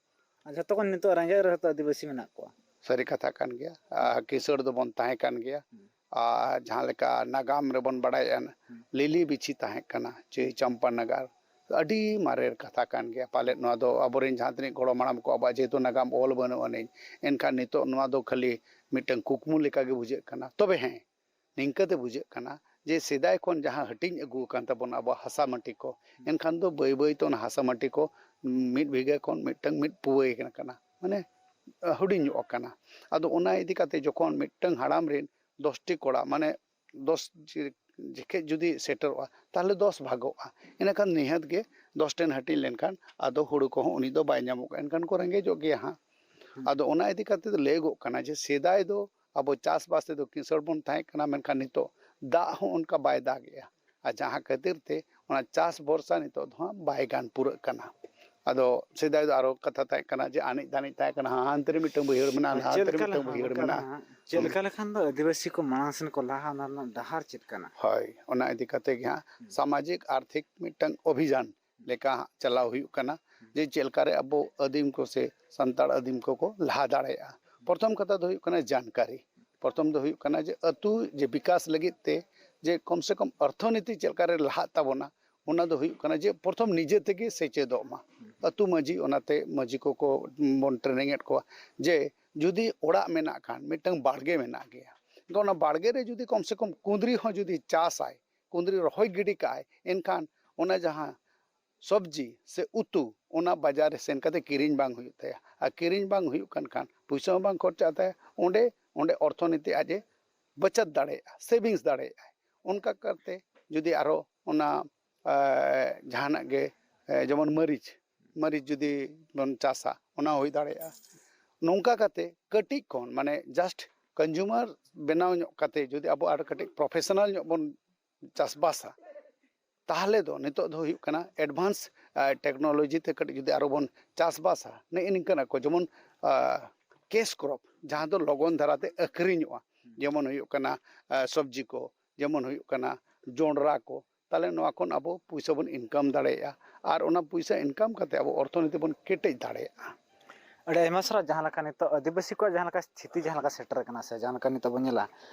ᱟᱨ ᱡᱷᱚᱛᱚ ᱠᱷᱚᱱ ᱱᱤᱛᱚᱜ ᱨᱮᱸᱜᱮᱡ ᱨᱮᱦᱚᱸ ᱛᱚ ᱟᱹᱫᱤᱵᱟᱹᱥᱤ ᱢᱮᱱᱟᱜ ᱠᱚᱣᱟ᱾ ᱥᱟᱹᱨᱤ ᱠᱟᱛᱷᱟ ᱠᱟᱱ ᱜᱮᱭᱟ᱾ ᱟᱨ ᱠᱤᱥᱟᱹᱬ ᱫᱚᱵᱚᱱ ᱛᱟᱦᱮᱸ ᱠᱟᱱ ᱜᱮᱭᱟ᱾ ᱟᱨ ᱡᱟᱦᱟᱸ ᱞᱮᱠᱟ ᱱᱟᱜᱟᱢ ᱨᱮᱵᱚᱱ ᱵᱟᱲᱟᱭᱮᱫᱼᱟ, ᱞᱤᱞᱤ ᱵᱤᱪᱷᱤ ᱛᱟᱦᱮᱸ ᱠᱟᱱᱟ, ᱪᱮ ᱪᱟᱢᱯᱟ ᱱᱟᱜᱟᱨ, ᱟᱹᱰᱤ ᱢᱟᱨᱮ ᱠᱟᱛᱷᱟ ᱠᱟᱱ ᱜᱮᱭᱟ᱾ ᱯᱟᱞᱮᱫ ᱱᱚᱣᱟ ᱫᱚ ᱟᱵᱚᱨᱮᱱ ᱡᱟᱦᱟᱸ ᱛᱤᱱᱟᱹᱜ ᱜᱚᱲᱚᱢ ᱦᱟᱲᱟᱢ ᱠᱚ, ᱟᱵᱚᱣᱟᱜ ᱡᱮᱦᱮᱛᱩ ᱱᱟᱜᱟᱢ ᱚᱞ ᱵᱟᱹᱱᱩᱜ ᱟᱹᱱᱤᱡ, ᱮᱱᱠᱷᱟᱱ ᱱᱤᱛᱚᱜ ᱱᱚᱣᱟ ᱫᱚ ᱠᱷᱟᱹᱞᱤ ᱢᱤᱫᱴᱟᱝ ᱠᱩᱠᱢᱩ ᱞᱮᱠᱟᱜᱮ ᱵᱩᱡᱷᱟᱹᱜ ᱠᱟᱱᱟ᱾ ᱛᱚᱵᱮ ᱦᱮᱸ, ᱱᱤᱝᱠᱟᱹᱛᱮ ᱵᱩᱡᱷᱟᱹᱜ ᱠᱟᱱᱟ ᱡᱮ ᱥᱮᱫᱟᱭ ᱠᱷᱚᱱ ᱡᱟᱦᱟᱸ ᱦᱟᱹᱴᱤᱧ ᱟᱹᱜᱩ ᱟᱠᱟᱱ ᱛᱟᱵᱚᱱᱟ ᱟᱵᱚᱣᱟᱜ ᱦᱟᱥᱟ ᱢᱟᱹᱴᱤ ᱠᱚ, ᱮᱱᱠᱷᱟᱱ ᱫᱚ ᱵᱟᱹᱭ ᱵᱟᱹᱭ ᱛᱮ ᱚᱱᱟ ᱦᱟᱥᱟ ᱢᱟᱹᱴᱤ ᱠᱚ ᱢᱤᱫ ᱵᱤᱜᱷᱟᱹ ᱠᱷᱚᱱ ᱢᱤᱫᱴᱟᱝ ᱢᱤᱫ ᱯᱩᱣᱟᱹᱭ ᱠᱟᱱᱟ, ᱠᱟᱱᱟ, ᱢᱟᱱᱮ ᱦᱩᱰᱤᱧᱚᱜ ᱠᱟᱱᱟ᱾ ᱟᱫᱚ ᱚᱱᱟ ᱤᱫᱤ ᱠᱟᱛᱮ ᱡᱚᱠᱷᱚᱱ ᱢᱤᱫᱴᱟᱝ ᱦᱟᱲᱟᱢ ᱨᱮᱱ ᱫᱚᱥᱴᱤ ᱠᱚᱲᱟ, ᱢᱟᱱᱮ ᱫᱚᱥ ᱡᱮ-, ᱡᱚᱠᱷᱮᱡ ᱡᱩᱫᱤ ᱥᱮᱴᱮᱨᱚᱜᱼᱟ, ᱛᱟᱦᱚᱞᱮ ᱫᱚᱥ ᱵᱷᱟᱜᱚᱜᱼᱟ᱾ ᱤᱱᱟᱹᱠᱷᱟᱱ ᱱᱤᱦᱟᱹᱛ ᱜᱮ ᱫᱚᱥ ᱴᱷᱮᱱ ᱦᱟᱹᱴᱤᱧ ᱞᱮᱱᱠᱷᱟᱱ ᱟᱫᱚ ᱦᱩᱲᱩ ᱠᱚᱦᱚᱸ ᱩᱱᱤ ᱫᱚ ᱵᱟᱭ ᱧᱟᱢᱚᱜᱼᱟ, ᱮᱱᱠᱷᱟᱱ ᱠᱚ ᱨᱮᱸᱜᱮᱡᱚᱜ ᱜᱮᱭᱟ ᱦᱟᱸᱜ᱾ ᱦᱩᱸ᱾ ᱟᱫᱚ ᱚᱱᱟ ᱤᱫᱤ ᱠᱟᱛᱮ ᱫᱚ ᱞᱟᱹᱭᱟᱹᱜᱚᱜ ᱠᱟᱱᱟ ᱡᱮ ᱥᱮᱫᱟᱭ ᱫᱚ ᱟᱵᱚ ᱪᱟᱥᱵᱟᱥ ᱛᱮᱫᱚ ᱠᱤᱥᱟᱹᱬ ᱵᱚᱱ ᱛᱟᱦᱮᱸ ᱠᱟᱱᱟ, ᱢᱮᱱᱠᱷᱟᱱ ᱱᱤᱛᱚᱜ ᱫᱟᱜ ᱦᱚᱸ ᱚᱱᱠᱟ ᱵᱟᱭ ᱫᱟᱜᱮᱜᱼᱟ᱾ ᱟᱨ ᱡᱟᱦᱟᱸ ᱠᱷᱟᱹᱛᱤᱨ ᱛᱮ ᱚᱱᱟ ᱪᱟᱥ ᱵᱷᱚᱨᱥᱟ ᱱᱤᱛᱚᱜ ᱫᱚ ᱦᱟᱸᱜ ᱵᱟᱭ ᱜᱟᱱ ᱯᱩᱨᱟᱹᱜ ᱠᱟᱱᱟ᱾ ᱟᱫᱚ ᱥᱮᱫᱟᱭ ᱫᱚ ᱟᱨᱚ ᱠᱟᱛᱷᱟ ᱛᱟᱦᱮᱸ ᱠᱟᱱᱟ ᱡᱮ ᱟᱱᱮᱡ ᱫᱷᱟᱱᱮᱡ ᱛᱟᱦᱮᱸ ᱠᱟᱱᱟ, ᱦᱟᱱᱛᱮ ᱨᱮ ᱢᱤᱫᱴᱟᱝ ᱵᱟᱹᱭᱦᱟᱹᱲ ᱢᱮᱱᱟᱜᱼᱟ, ᱦᱮᱸ, ᱱᱟᱦᱟᱛᱮ ᱪᱮᱫ ᱨᱮ ᱞᱮᱠᱟ ᱢᱤᱫᱴᱟᱝ ᱞᱮᱠᱟ ᱵᱟᱹᱭᱦᱟᱹᱲ ᱚᱱᱠᱟ ᱢᱮᱱᱟᱜᱼᱟ᱾ ᱦᱟᱸᱜ, ᱪᱮᱫ ᱦᱩᱸ᱾ ᱞᱮᱠᱟ ᱞᱮᱠᱷᱟᱱ ᱫᱚ ᱟᱹᱫᱤᱵᱟᱹᱥᱤ ᱠᱚ ᱢᱟᱲᱟᱝ ᱥᱮᱱ ᱠᱚ ᱞᱟᱦᱟ, ᱚᱱᱟ ᱨᱮᱱᱟᱜ ᱰᱟᱦᱟᱨ ᱪᱮᱫ ᱠᱟᱱᱟ? ᱦᱳᱭ, ᱚᱱᱟ ᱤᱫᱤ ᱠᱟᱛᱮ ᱜᱮ ᱦᱟᱸᱜ ᱦᱩᱸ᱾ ᱥᱟᱢᱟᱡᱤᱠ ᱟᱨᱛᱷᱤᱠ ᱢᱤᱫᱴᱟᱝ ᱚᱵᱷᱤᱡᱟᱱ ᱞᱮᱠᱟ ᱦᱟᱸᱜ ᱪᱟᱞᱟᱣ ᱦᱩᱭᱩᱜ ᱠᱟᱱᱟ, ᱦᱩᱸ᱾ ᱡᱮ ᱪᱮᱫ ᱞᱮᱠᱟᱨᱮ ᱟᱵᱚ ᱟᱹᱫᱤᱢ ᱠᱚ ᱥᱮ ᱥᱟᱱᱛᱟᱲ ᱟᱹᱫᱤᱢ ᱠᱚᱠᱚ ᱞᱟᱦᱟ ᱫᱟᱲᱮᱭᱟᱜᱼᱟ᱾ ᱯᱨᱚᱛᱷᱚᱢ ᱠᱟᱛᱷᱟ ᱫᱚ ᱦᱩᱭᱩᱜ ᱠᱟᱱᱟ ᱡᱟᱱᱠᱟᱨᱤ᱾ ᱯᱨᱚᱛᱷᱚᱢ ᱫᱚ ᱦᱩᱭᱩᱜ ᱠᱟᱱᱟ ᱡᱮ ᱟᱹᱛᱩ ᱡᱮ ᱵᱤᱠᱟᱥ ᱞᱟᱹᱜᱤᱫ ᱛᱮ ᱡᱮ ᱠᱚᱢ ᱥᱮ ᱠᱚᱢ ᱚᱨᱛᱷᱚᱱᱤᱛᱤ ᱪᱮᱫ ᱞᱮᱠᱟᱨᱮ ᱞᱟᱦᱟᱜ ᱛᱟᱵᱚᱱᱟ, ᱚᱱᱟ ᱫᱚ ᱦᱩᱭᱩᱜ ᱠᱟᱱᱟ ᱡᱮ ᱯᱨᱚᱛᱷᱚᱢ ᱱᱤᱡᱮ ᱛᱮᱜᱮ ᱥᱮᱪᱮᱫᱚᱜ ᱢᱟ᱾ ᱟᱹᱛᱩ ᱢᱟᱹᱡᱷᱤ, ᱚᱱᱟᱛᱮ ᱢᱟᱹᱡᱷᱤ ᱠᱚᱠᱚ ᱵᱚᱱ ᱴᱨᱮᱱᱤᱝ ᱮᱫ ᱠᱚᱣᱟ ᱡᱮ ᱡᱩᱫᱤ ᱚᱲᱟᱜ ᱢᱮᱱᱟᱜ ᱠᱷᱟᱱ, ᱢᱤᱫᱴᱟᱝ ᱵᱟᱲᱜᱮ ᱢᱮᱱᱟᱜ ᱜᱮᱭᱟ, ᱮᱱᱠᱷᱟᱱ ᱚᱱᱟ ᱵᱟᱲᱜᱮ ᱨᱮ ᱡᱩᱫᱤ ᱠᱚᱢ ᱥᱮ ᱠᱚᱢ ᱠᱩᱸᱫᱽᱨᱤ ᱦᱚᱸ ᱡᱩᱫᱤ ᱪᱟᱥᱟᱭ, ᱠᱩᱸᱫᱽᱨᱤ ᱨᱚᱦᱚᱭ ᱜᱤᱰᱤ ᱠᱟᱜᱼᱟᱭ, ᱮᱱᱠᱷᱟᱱ ᱚᱱᱟ ᱡᱟᱦᱟᱸ ᱥᱚᱵᱽᱡᱤ ᱥᱮ ᱩᱛᱩ, ᱚᱱᱟ ᱵᱟᱡᱟᱨ ᱨᱮ ᱥᱮᱱ ᱠᱟᱛᱮ ᱠᱤᱨᱤᱧ ᱵᱟᱝ ᱦᱩᱭᱩᱜ ᱛᱟᱭᱟ᱾ ᱟᱨ ᱠᱤᱨᱤᱧ ᱵᱟᱝ ᱦᱩᱭᱩᱜ ᱠᱟᱱ ᱠᱷᱟᱱ ᱯᱩᱭᱥᱟᱹ ᱦᱚᱸ ᱵᱟᱝ ᱠᱷᱚᱨᱪᱟᱜ ᱛᱟᱭᱟ, ᱚᱸᱰᱮ, ᱚᱸᱰᱮ ᱚᱨᱛᱷᱚᱱᱤᱛᱤ ᱟᱡ ᱮ ᱵᱟᱪᱟᱛ ᱫᱟᱲᱮᱭᱟᱜᱼᱟ, ᱥᱮᱵᱷᱤᱝᱥ ᱫᱟᱲᱮᱭᱟᱜᱼᱟᱭ᱾ ᱚᱱᱠᱟ ᱠᱟᱛᱮ ᱡᱩᱫᱤ ᱟᱨᱚ ᱚᱱᱟ, ᱮ, ᱡᱟᱦᱟᱱᱟᱜ ᱜᱮ, ᱮ, ᱡᱮᱢᱚᱱ ᱢᱟᱹᱨᱤᱪ, ᱢᱟᱹᱨᱤᱪ ᱡᱩᱫᱤ ᱵᱚᱱ ᱪᱟᱥᱟ, ᱚᱱᱟ ᱦᱚᱸ ᱦᱩᱭ ᱫᱟᱲᱮᱭᱟᱜᱼᱟ᱾ ᱱᱚᱝᱠᱟ ᱠᱟᱛᱮ ᱠᱟᱹᱴᱤᱡ ᱠᱷᱚᱱ, ᱢᱟᱱᱮ, ᱡᱟᱥᱴ ᱠᱚᱱᱡᱩᱢᱟᱨ ᱵᱮᱱᱟᱣ ᱧᱚᱜ ᱠᱟᱛᱮ ᱡᱩᱫᱤ ᱟᱵᱚ ᱟᱨ ᱠᱟᱹᱴᱤᱡ ᱯᱨᱚᱯᱷᱮᱥᱚᱱᱟᱞ ᱧᱚᱜ ᱵᱚᱱ ᱪᱟᱥᱵᱟᱥᱟ, ᱛᱟᱦᱚᱞᱮ ᱫᱚ ᱱᱤᱛᱚᱜ ᱫᱚ ᱦᱩᱭᱩᱜ ᱠᱟᱱᱟ ᱮᱰᱵᱷᱟᱱᱥ, ᱟ, ᱴᱮᱠᱱᱳᱞᱚᱡᱤ ᱛᱮ ᱠᱟᱹᱴᱤᱡ ᱡᱩᱫᱤ ᱟᱨᱚ ᱵᱚᱱ ᱪᱟᱥᱵᱟᱥᱟ, ᱱᱮᱜᱼᱮ ᱱᱤᱝᱠᱟᱹᱱᱟᱜ ᱠᱚ, ᱡᱮᱢᱚᱱ, ᱟ, ᱠᱮᱥ ᱠᱨᱚᱯ, ᱡᱟᱦᱟᱸ ᱫᱚ ᱞᱚᱜᱚᱱ ᱫᱷᱟᱨᱟᱛᱮ ᱟᱹᱠᱷᱨᱤᱧᱚᱜᱼᱟ, ᱡᱮᱢᱚᱱ ᱦᱩᱭᱩᱜ ᱠᱟᱱᱟ, ᱟ, ᱥᱚᱵᱽᱡᱤ ᱠᱚ, ᱡᱮᱢᱚᱱ ᱦᱩᱭᱩᱜ ᱠᱟᱱᱟ ᱡᱚᱱᱰᱨᱟ ᱠᱚ, ᱛᱟᱦᱚᱞᱮ ᱱᱚᱣᱟ ᱠᱷᱚᱱ ᱟᱵᱚ ᱯᱩᱭᱥᱟᱹ ᱵᱚᱱ ᱤᱱᱠᱟᱢ ᱫᱟᱲᱮᱭᱟᱜᱼᱟ᱾ ᱟᱨ ᱚᱱᱟ ᱯᱩᱭᱥᱟᱹ ᱤᱱᱠᱟᱢ ᱠᱟᱛᱮ ᱟᱵᱚ ᱚᱨᱛᱷᱚᱱᱤᱛᱤ ᱵᱚᱱ ᱠᱮᱴᱮᱡ ᱫᱟᱲᱮᱭᱟᱜᱼᱟ᱾ ᱟᱹᱰᱤ ᱟᱭᱢᱟ ᱥᱟᱨᱦᱟᱣ᱾ ᱡᱟᱦᱟᱸ ᱞᱮᱠᱟ ᱱᱤᱛᱚᱜ ᱟᱹᱫᱤᱵᱟᱹᱥᱤ ᱠᱚᱣᱟᱜ ᱡᱟᱦᱟᱸ ᱞᱮᱠᱟ ᱥᱛᱷᱤᱛᱤ ᱡᱟᱦᱟᱸ ᱞᱮᱠᱟ ᱥᱮᱴᱮᱨ ᱟᱠᱟᱱᱟ, ᱥᱮ ᱡᱟᱦᱟᱸ ᱞᱮᱠᱟ ᱱᱤᱛᱚᱜ ᱵᱚᱱ ᱧᱮᱞᱟ,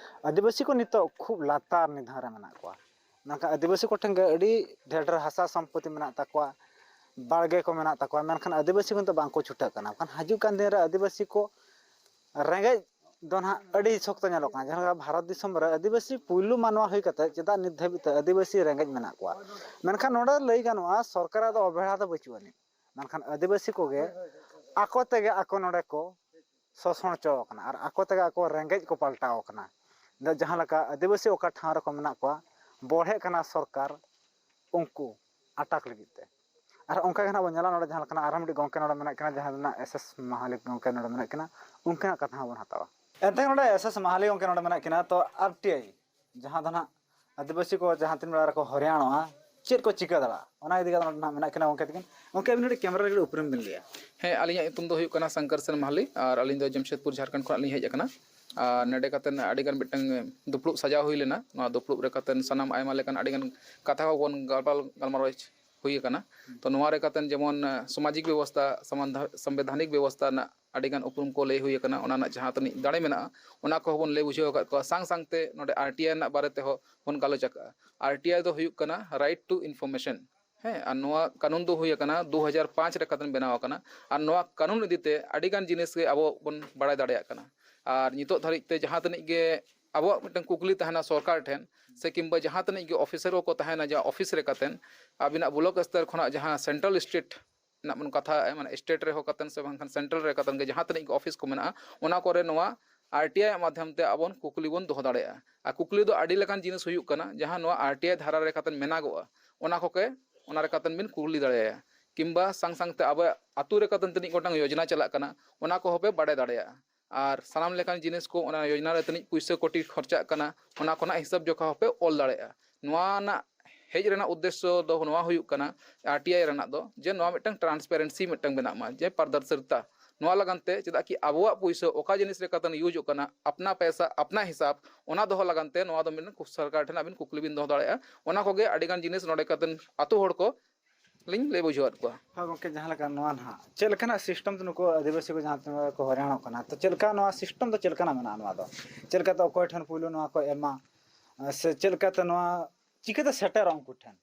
ᱟᱹᱫᱤᱵᱟᱹᱥᱤ ᱠᱚ ᱱᱤᱛᱚᱜ ᱠᱷᱩᱵ ᱞᱟᱛᱟᱨ ᱱᱤᱫᱷᱟᱱ ᱨᱮ ᱢᱮᱱᱟᱜ ᱠᱚᱣᱟ᱾ ᱢᱮᱱᱠᱷᱟᱱ ᱟᱹᱫᱤᱵᱟᱹᱥᱤ ᱠᱚᱴᱷᱮᱱ ᱜᱮ ᱟᱹᱰᱤ ᱰᱷᱮᱨ ᱰᱷᱮᱨ ᱦᱟᱥᱟ ᱥᱚᱢᱯᱚᱛᱤ ᱢᱮᱱᱟᱜ ᱛᱟᱠᱚᱣᱟ, ᱵᱟᱲᱜᱮ ᱠᱚ ᱢᱮᱱᱟᱜ ᱛᱟᱠᱚᱣᱟ, ᱢᱮᱱᱠᱷᱟᱱ ᱟᱹᱫᱤᱵᱟᱹᱥᱤ ᱠᱚ ᱱᱤᱛᱚᱜ ᱵᱟᱝᱠᱚ ᱪᱷᱩᱴᱟᱹᱜ ᱠᱟᱱᱟ᱾ ᱢᱮᱱᱠᱷᱟᱱ ᱦᱤᱡᱩᱜ ᱠᱟᱱ ᱫᱤᱱ ᱨᱮ ᱟᱹᱫᱤᱵᱟᱹᱥᱤ ᱠᱚ ᱨᱮᱸᱜᱮᱡ ᱫᱚ ᱱᱟᱦᱟᱜ ᱟᱹᱰᱤ ᱥᱚᱠᱛᱚ ᱧᱮᱞᱚᱜ ᱠᱟᱱᱟ᱾ ᱡᱟᱦᱟᱸ ᱞᱮᱠᱟ ᱵᱷᱟᱨᱚᱛ ᱫᱤᱥᱚᱢ ᱨᱮ ᱟᱹᱫᱤᱵᱟᱹᱥᱤ ᱯᱩᱭᱞᱩ ᱢᱟᱱᱣᱟ ᱦᱩᱭ ᱠᱟᱛᱮ ᱪᱮᱫᱟᱜ ᱱᱤᱛ ᱫᱷᱟᱹᱵᱤᱡ ᱛᱮ ᱟᱹᱫᱤᱵᱟᱹᱥᱤ ᱨᱮᱸᱜᱮᱡ ᱢᱮᱱᱟᱜ ᱠᱚᱣᱟ? ᱢᱮᱱᱠᱷᱟᱱ ᱱᱚᱰᱮ ᱞᱟᱹᱭ ᱜᱟᱱᱚᱜᱼᱟ, ᱥᱚᱨᱠᱟᱨᱟᱜ ᱫᱚ ᱚᱵᱦᱮᱲᱟ ᱫᱚ ᱵᱟᱹᱪᱩᱜ ᱟᱹᱱᱤᱡ, ᱢᱮᱱᱠᱷᱟᱱ ᱟᱹᱫᱤᱵᱟᱹᱥᱤ ᱠᱚᱜᱮ ᱟᱠᱚ ᱛᱮᱜᱮ ᱟᱠᱚ ᱱᱚᱰᱮ ᱠᱚ ᱥᱳᱥᱚᱱ ᱦᱚᱪᱚ ᱟᱠᱟᱱᱟ ᱟᱨ ᱟᱠᱚ ᱛᱮᱜᱮ ᱟᱠᱚ ᱨᱮᱸᱜᱮᱡ ᱠᱚ ᱯᱟᱞᱴᱟᱣ ᱟᱠᱟᱱᱟ᱾ ᱡᱟᱦᱟᱸ ᱞᱮᱠᱟ ᱟᱹᱫᱤᱵᱟᱹᱥᱤ ᱚᱠᱟ ᱴᱷᱟᱶ ᱨᱮᱠᱚ ᱢᱮᱱᱟᱜ ᱠᱚᱣᱟ, ᱵᱚᱲᱦᱮᱜ ᱠᱟᱱᱟ ᱥᱚᱨᱠᱟᱨ ᱩᱱᱠᱩ ᱟᱴᱟᱠ ᱞᱟᱹᱜᱤᱫ ᱛᱮ᱾ ᱟᱨ ᱚᱱᱠᱟ ᱜᱮ ᱱᱟᱜ ᱵᱚᱱ ᱧᱮᱞᱟ, ᱱᱚᱰᱮ ᱡᱟᱦᱟᱸ ᱞᱮᱠᱟᱱᱟᱜ ᱟᱨᱦᱚᱸ ᱢᱤᱫᱴᱤᱡ ᱜᱚᱢᱠᱮ ᱱᱚᱰᱮ ᱢᱮᱱᱟᱜ ᱠᱤᱱᱟ, ᱡᱟᱦᱟᱸ ᱨᱮᱱᱟᱜ ᱮᱥ ᱮᱥ ᱢᱟᱦᱟᱞᱤᱠ ᱜᱚᱢᱠᱮ ᱱᱚᱰᱮ ᱢᱮᱱᱟᱜ ᱠᱤᱱᱟ, ᱩᱱᱠᱤᱱᱟᱜ ᱠᱟᱛᱷᱟ ᱦᱚᱸ ᱵᱚᱱ ᱦᱟᱛᱟᱣᱟ᱾ ᱮᱱᱛᱮ ᱱᱚᱰᱮ ᱮᱥ ᱮᱥ ᱢᱟᱦᱟᱞᱤ ᱜᱚᱢᱠᱮ ᱱᱚᱰᱮ ᱢᱮᱱᱟᱜ ᱠᱤᱱᱟ, ᱛᱚ ᱟᱨ ᱴᱤ ᱟᱭ ᱡᱟᱦᱟᱸ ᱫᱚ ᱱᱟᱜ ᱟᱹᱫᱤᱵᱟᱹᱥᱤ ᱠᱚ ᱡᱟᱦᱟᱸ ᱛᱤᱱ ᱵᱮᱲᱟ ᱨᱮᱠᱚ ᱦᱚᱭᱨᱟᱱᱚᱜᱼᱟ, ᱪᱮᱫ ᱠᱚ ᱪᱤᱠᱟᱹ ᱫᱟᱲᱮᱭᱟᱜᱼᱟ, ᱚᱱᱟ ᱤᱫᱤ ᱠᱟᱛᱮ ᱱᱚᱰᱮ ᱱᱟᱜ ᱢᱮᱱᱟᱜ ᱠᱤᱱᱟ ᱜᱚᱢᱠᱮ ᱛᱟᱹᱠᱤᱱ᱾ ᱜᱚᱢᱠᱮ, ᱟᱹᱵᱤᱱ ᱠᱟᱹᱴᱤᱡ ᱠᱮᱢᱮᱨᱟ ᱨᱮ ᱠᱟᱹᱴᱤᱡ ᱩᱯᱨᱩᱢ ᱵᱤᱱ ᱞᱟᱹᱭᱟ᱾ ᱦᱮᱸ, ᱟᱹᱞᱤᱧᱟᱜ ᱧᱩᱛᱩᱢ ᱫᱚ ᱦᱩᱭᱩᱜ ᱠᱟᱱᱟ ᱥᱚᱝᱠᱚᱨ ᱥᱮᱱ ᱢᱟᱦᱟᱞᱤ ᱟᱨ ᱟᱹᱞᱤᱧ ᱫᱚ ᱡᱟᱢᱥᱮᱫᱽᱯᱩᱨ, ᱡᱷᱟᱲᱠᱷᱚᱸᱰ ᱠᱷᱚᱱᱟᱜ ᱞᱤᱧ ᱦᱮᱡ ᱟᱠᱟᱱᱟ᱾ ᱟᱨ ᱱᱚᱰᱮ ᱠᱟᱛᱮ ᱟᱹᱰᱤᱜᱟᱱ ᱢᱤᱫᱴᱟᱝ ᱫᱩᱯᱲᱩᱵ ᱥᱟᱡᱟᱣ ᱦᱩᱭ ᱞᱮᱱᱟ᱾ ᱱᱚᱣᱟ ᱫᱩᱯᱲᱩᱵ ᱨᱮ ᱠᱟᱛᱮ ᱥᱟᱱᱟᱢ ᱟᱭᱢᱟ ᱞᱮᱠᱟᱱ ᱟᱹᱰᱤᱜᱟᱱ ᱠᱟᱛᱷᱟ ᱠᱚᱵᱚᱱ ᱜᱟᱞᱢᱟᱨᱟᱣ ᱜᱟᱞᱢᱟᱨᱟᱣ ᱦᱩᱭ ᱟᱠᱟᱱᱟ᱾ ᱛᱚ ᱱᱚᱣᱟ ᱨᱮ ᱠᱟᱛᱮ ᱡᱮᱢᱚᱱ, ᱟᱸ, ᱥᱟᱢᱟᱡᱤᱠ ᱵᱮᱵᱚᱥᱛᱷᱟ, ᱥᱟᱢᱟᱱᱫᱷᱟ-, ᱥᱟᱢᱵᱤᱫᱷᱟᱱᱤᱠ ᱵᱮᱵᱚᱥᱛᱷᱟ ᱨᱮᱱᱟᱜ ᱟᱹᱰᱤᱜᱟᱱ ᱩᱯᱨᱩᱢ ᱠᱚ ᱞᱟᱹᱭ ᱦᱩᱭ ᱟᱠᱟᱱᱟ, ᱚᱱᱟ ᱨᱮᱱᱟᱜ ᱡᱟᱦᱟᱸ ᱛᱤᱱᱟᱹᱜ ᱫᱟᱲᱮ ᱢᱮᱱᱟᱜᱼᱟ, ᱚᱱᱟ ᱠᱚᱦᱚᱸ ᱵᱚᱱ ᱞᱟᱹᱭ ᱵᱩᱡᱷᱟᱹᱣ ᱟᱠᱟᱫ ᱠᱚᱣᱟ᱾ ᱥᱟᱝ ᱥᱟᱝᱛᱮ ᱱᱚᱰᱮ ᱟᱨ ᱴᱤ ᱟᱭ ᱨᱮᱱᱟᱜ ᱵᱟᱨᱮ ᱛᱮᱦᱚᱸ ᱵᱚᱱ ᱜᱟᱞᱚᱪ ᱟᱠᱟᱫᱼᱟ᱾ ᱟᱨ ᱴᱤ ᱟᱭ ᱫᱚ ᱦᱩᱭᱩᱜ ᱠᱟᱱᱟ Right to Information᱾ ᱦᱮᱸ, ᱟᱨ ᱱᱚᱣᱟ ᱠᱟᱹᱱᱩᱱ ᱫᱚ ᱦᱩᱭ ᱟᱠᱟᱱᱟ ᱫᱩ ᱦᱟᱡᱟᱨ ᱯᱟᱸᱪ ᱨᱮ ᱠᱟᱛᱮ ᱵᱮᱱᱟᱣ ᱟᱠᱟᱱᱟ᱾ ᱟᱨ ᱱᱚᱣᱟ ᱠᱟᱹᱱᱩᱱ ᱤᱫᱤ ᱛᱮ ᱟᱹᱰᱤᱜᱟᱱ ᱡᱤᱱᱤᱥ ᱜᱮ ᱟᱵᱚ ᱵᱚᱱ ᱵᱟᱲᱟᱭ ᱫᱟᱲᱮᱭᱟᱜ ᱠᱟᱱᱟ᱾ ᱟᱨ ᱱᱤᱛᱚᱜ ᱫᱷᱟᱹᱨᱤᱡ ᱛᱮ ᱡᱟᱦᱟᱸ ᱛᱤᱱᱟᱹᱜ ᱜᱮ ᱟᱵᱚᱣᱟᱜ ᱢᱤᱫᱴᱟᱝ ᱠᱩᱠᱞᱤ ᱛᱟᱦᱮᱱᱟ ᱥᱚᱨᱠᱟᱨ ᱴᱷᱮᱱ, ᱥᱮ ᱠᱤᱝᱵᱟ ᱡᱟᱦᱟᱸ ᱛᱤᱱᱟᱹᱜ ᱜᱮ ᱚᱯᱷᱤᱥᱟᱨ ᱠᱚᱠᱚ ᱛᱟᱦᱮᱱᱟ, ᱡᱟᱦᱟᱸ ᱚᱯᱷᱤᱥ ᱨᱮ ᱠᱟᱛᱮ ᱟᱹᱵᱤᱱᱟᱜ ᱵᱞᱚᱠ ᱥᱛᱚᱨ ᱠᱷᱚᱱᱟᱜ ᱡᱟᱦᱟᱸ ᱥᱮᱱᱴᱨᱟᱞ ᱥᱴᱮᱴ ᱨᱮᱱᱟᱜ ᱵᱚᱱ ᱠᱟᱛᱷᱟᱜᱼᱟ, ᱢᱟᱱᱮ ᱥᱴᱮᱴ ᱨᱮᱦᱚᱸ ᱠᱟᱛᱮ ᱥᱮ ᱵᱟᱝᱠᱷᱟᱱ ᱥᱮᱱᱴᱨᱟᱞ ᱨᱮ ᱠᱟᱛᱮ ᱜᱮ ᱡᱟᱦᱟᱸ ᱛᱤᱱᱟᱹᱜ ᱜᱮ ᱚᱯᱷᱤᱥ ᱠᱚ ᱢᱮᱱᱟᱜᱼᱟ, ᱚᱱᱟ ᱠᱚᱨᱮ ᱱᱚᱣᱟ ᱟᱨ ᱴᱤ ᱟᱭ ᱢᱟᱫᱽᱫᱷᱚᱢ ᱛᱮ ᱟᱵᱚ ᱵᱚᱱ ᱠᱩᱠᱞᱤ ᱵᱚᱱ ᱫᱚᱦᱚ ᱫᱟᱲᱮᱭᱟᱜᱼᱟ᱾ ᱟᱨ ᱠᱩᱠᱞᱤ ᱫᱚ ᱟᱹᱰᱤ ᱞᱮᱠᱟᱱ ᱡᱤᱱᱤᱥ ᱦᱩᱭᱩᱜ ᱠᱟᱱᱟ, ᱡᱟᱦᱟᱸ ᱱᱚᱣᱟ ᱟᱨ ᱴᱤ ᱟᱭ ᱫᱷᱟᱨᱟ ᱨᱮ ᱠᱟᱛᱮ ᱢᱮᱱᱟᱜᱚᱜᱼᱟ, ᱚᱱᱟ ᱠᱚᱜᱮ, ᱚᱱᱟ ᱨᱮ ᱠᱟᱛᱮ ᱵᱤᱱ ᱠᱩᱞᱤ ᱫᱟᱲᱮᱭᱟᱭᱟ᱾ ᱠᱤᱝᱵᱟ ᱥᱟᱝ ᱥᱟᱝᱛᱮ ᱟᱵᱚᱣᱟᱜ ᱟᱹᱛᱩ ᱨᱮ ᱠᱟᱛᱮ ᱛᱤᱱᱟᱹᱜ ᱜᱚᱴᱟᱝ ᱭᱳᱡᱽᱱᱟ ᱪᱟᱞᱟᱜ ᱠᱟᱱᱟ, ᱚᱱᱟ ᱠᱚᱦᱚᱸ ᱯᱮ ᱵᱟᱲᱟᱭ ᱫᱟᱲᱮᱭᱟᱜᱼᱟ᱾ ᱟᱨ ᱥᱟᱱᱟᱢ ᱞᱮᱠᱟᱱ ᱡᱤᱱᱤᱥ ᱠᱚ, ᱚᱱᱟ ᱭᱳᱡᱽᱱᱟ ᱨᱮ ᱛᱤᱱᱟᱹᱜ ᱯᱩᱭᱥᱟᱹ ᱠᱚᱴᱤ ᱠᱷᱚᱨᱪᱟᱜ ᱠᱟᱱᱟ, ᱚᱱᱟ ᱠᱷᱚᱱᱟᱜ ᱦᱤᱥᱟᱹᱵ ᱡᱚᱠᱷᱟ ᱦᱚᱸᱯᱮ ᱚᱞ ᱫᱟᱲᱮᱭᱟᱜᱼᱟ᱾ ᱱᱚᱣᱟ ᱨᱮᱱᱟᱜ ᱦᱮᱡ ᱨᱮᱱᱟᱜ ᱩᱫᱽᱫᱮᱥᱥᱚ ᱫᱚ ᱱᱚᱣᱟ ᱦᱩᱭᱩᱜ ᱠᱟᱱᱟ, ᱟᱨ ᱴᱤ ᱟᱭ ᱨᱮᱱᱟᱜ ᱫᱚ, ᱡᱮ ᱱᱚᱣᱟ ᱢᱤᱫᱴᱟᱝ ᱴᱨᱟᱱᱥᱯᱮᱨᱮᱱᱥᱤ ᱢᱤᱫᱴᱟᱝ ᱵᱮᱱᱟᱜ ᱢᱟ, ᱡᱮ ᱯᱟᱨᱫᱚᱨᱥᱤᱛᱟ᱾ ᱱᱚᱣᱟ ᱞᱟᱹᱜᱤᱫ ᱛᱮ, ᱪᱮᱫᱟᱜ ᱠᱤ ᱟᱵᱚᱣᱟᱜ ᱯᱩᱭᱥᱟᱹ ᱚᱠᱟ ᱡᱤᱱᱤᱥ ᱨᱮ ᱠᱟᱛᱮ ᱤᱭᱩᱡᱚᱜ ᱠᱟᱱᱟ, ᱟᱯᱱᱟ ᱯᱚᱭᱥᱟ ᱟᱯᱱᱟ ᱦᱤᱥᱟᱵ, ᱚᱱᱟ ᱫᱚᱦᱚ ᱞᱟᱹᱜᱤᱫ ᱛᱮ ᱱᱚᱣᱟ ᱫᱚ ᱢᱤᱫᱴᱟᱝ ᱥᱚᱨᱠᱟᱨ ᱴᱷᱮᱱ ᱟᱹᱵᱤᱱ ᱠᱩᱠᱞᱤ ᱵᱤᱱ ᱫᱚᱦᱚ ᱫᱟᱲᱮᱭᱟᱜᱼᱟ᱾ ᱚᱱᱟ ᱠᱚᱜᱮ ᱟᱹᱰᱤᱜᱟᱱ ᱡᱤᱱᱤᱥ ᱱᱚᱰᱮ ᱠᱟᱛᱮ ᱟᱛᱳ ᱦᱚᱲ ᱠᱚ ᱞᱤᱧ ᱞᱟᱹᱭ ᱵᱩᱡᱷᱟᱹᱣᱟᱫ ᱠᱚᱣᱟ᱾ ᱦᱳᱭ ᱜᱚᱢᱠᱮ, ᱡᱟᱦᱟᱸ ᱞᱮᱠᱟ ᱱᱚᱣᱟ ᱱᱟᱦᱟᱜ ᱪᱮᱫ ᱞᱮᱠᱟᱱᱟᱜ ᱥᱤᱥᱴᱮᱢ ᱛᱮ ᱱᱩᱠᱩ ᱟᱹᱫᱤᱵᱟᱹᱥᱤ ᱠᱚ ᱡᱟᱦᱟᱸ ᱛᱤᱱᱟᱹᱜ ᱠᱚ ᱦᱚᱭᱨᱟᱱᱚᱜ ᱠᱟᱱᱟ, ᱛᱚ ᱪᱮᱫ ᱞᱮᱠᱟ ᱱᱚᱣᱟ ᱥᱤᱥᱴᱮᱢ ᱫᱚ ᱪᱮᱫ ᱞᱮᱠᱟᱱᱟᱜ ᱢᱮᱱᱟᱜᱼᱟ ᱱᱚᱣᱟ ᱫᱚ? ᱪᱮᱫ ᱞᱮᱠᱟᱛᱮ ᱚᱠᱚᱭ ᱴᱷᱮᱱ ᱯᱩᱭᱞᱩ ᱱᱚᱣᱟ ᱠᱚ ᱮᱢᱟ, ᱥᱮ ᱪᱮᱫ ᱞᱮᱠᱟᱛᱮ ᱱᱚᱣᱟ ᱪᱤᱠᱟᱹᱛᱮ ᱥᱮᱴᱮᱨᱚᱜ ᱩᱱᱠᱩ ᱴᱷᱮᱱ,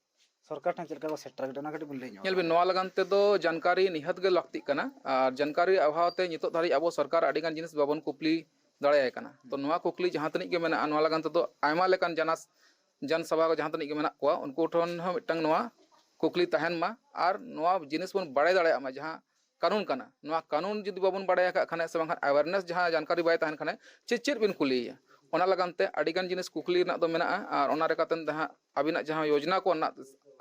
ᱥᱚᱨᱠᱟᱨ ᱴᱷᱮᱱ ᱪᱮᱫ ᱞᱮᱠᱟ ᱠᱚ ᱥᱮᱴᱮᱨ ᱠᱮᱫᱟ, ᱚᱱᱟ ᱠᱟᱹᱴᱤᱡ ᱵᱤᱱ ᱞᱟᱹᱭ ᱧᱚᱜ ᱧᱮᱞ ᱵᱤᱱ, ᱱᱚᱣᱟ ᱞᱟᱜᱟᱱ ᱛᱮᱫᱚ ᱡᱟᱱᱠᱟᱨᱤ ᱱᱤᱦᱟᱹᱛ ᱜᱮ ᱞᱟᱹᱠᱛᱤᱜ ᱠᱟᱱᱟ᱾ ᱟᱨ ᱡᱟᱱᱠᱟᱨᱤ ᱚᱵᱷᱟᱵ ᱛᱮ ᱱᱤᱛᱚᱜ ᱫᱷᱟᱹᱨᱤᱡ ᱟᱵᱚ ᱥᱚᱨᱠᱟᱨ ᱟᱹᱰᱤ ᱜᱟᱱ ᱡᱤᱱᱤᱥ ᱵᱟᱵᱚᱱ ᱠᱩᱯᱞᱤ ᱫᱟᱲᱮᱭᱟᱭ ᱠᱟᱱᱟ᱾ ᱛᱚ ᱱᱚᱣᱟ ᱠᱩᱠᱞᱤ ᱡᱟᱦᱟᱸ ᱛᱤᱱᱟᱹᱜ ᱜᱮ ᱢᱮᱱᱟᱜᱼᱟ, ᱱᱚᱣᱟ ᱞᱟᱜᱟᱱ ᱛᱮᱫᱚ ᱟᱭᱢᱟ ᱞᱮᱠᱟᱱ ᱡᱟᱱᱟᱥ ᱡᱟᱱ ᱥᱟᱵᱷᱟ ᱠᱚ ᱡᱟᱦᱟᱸ ᱛᱤᱱᱟᱹᱜ ᱜᱮ ᱢᱮᱱᱟᱜ ᱠᱚᱣᱟ, ᱩᱱᱠᱩ ᱴᱷᱮᱱ ᱦᱚᱸ ᱢᱤᱫᱴᱟᱝ ᱱᱚᱣᱟ ᱠᱩᱠᱞᱤ ᱛᱟᱦᱮᱱ ᱢᱟ᱾ ᱟᱨ ᱱᱚᱣᱟ ᱡᱤᱱᱤᱥ ᱵᱚᱱ ᱵᱟᱲᱟᱭ ᱫᱟᱲᱮᱭᱟᱜ ᱢᱟ, ᱡᱟᱦᱟᱸ ᱠᱟᱹᱱᱩᱱ ᱠᱟᱱᱟ, ᱱᱚᱣᱟ ᱠᱟᱹᱱᱩᱱ ᱡᱩᱫᱤ ᱵᱟᱵᱚᱱ ᱵᱟᱲᱟᱭ ᱟᱠᱟᱫ ᱠᱷᱟᱱ ᱥᱮ ᱵᱟᱝᱠᱷᱟᱱ awareness ᱡᱟᱦᱟᱸ ᱡᱟᱱᱠᱟᱨᱤ ᱵᱟᱭ ᱛᱟᱦᱮᱱ ᱠᱷᱟᱱ, ᱪᱮᱫ ᱪᱮᱫ ᱵᱤᱱ ᱠᱩᱞᱤᱭᱮᱭᱟ? ᱚᱱᱟ ᱞᱟᱜᱟᱱ ᱛᱮ ᱟᱹᱰᱤ ᱜᱟᱱ ᱡᱤᱱᱤᱥ ᱠᱩᱠᱞᱤ ᱨᱮᱱᱟᱜ ᱫᱚ ᱢᱮᱱᱟᱜᱼᱟ᱾ ᱟᱨ ᱚᱱᱟ ᱞᱮᱠᱟᱛᱮ ᱡᱟᱦᱟᱸ ᱟᱹᱵᱤᱱᱟᱜ ᱡᱟᱦᱟᱸ ᱭᱳᱡᱽᱱᱟ ᱠᱚ ᱨᱮᱱᱟᱜ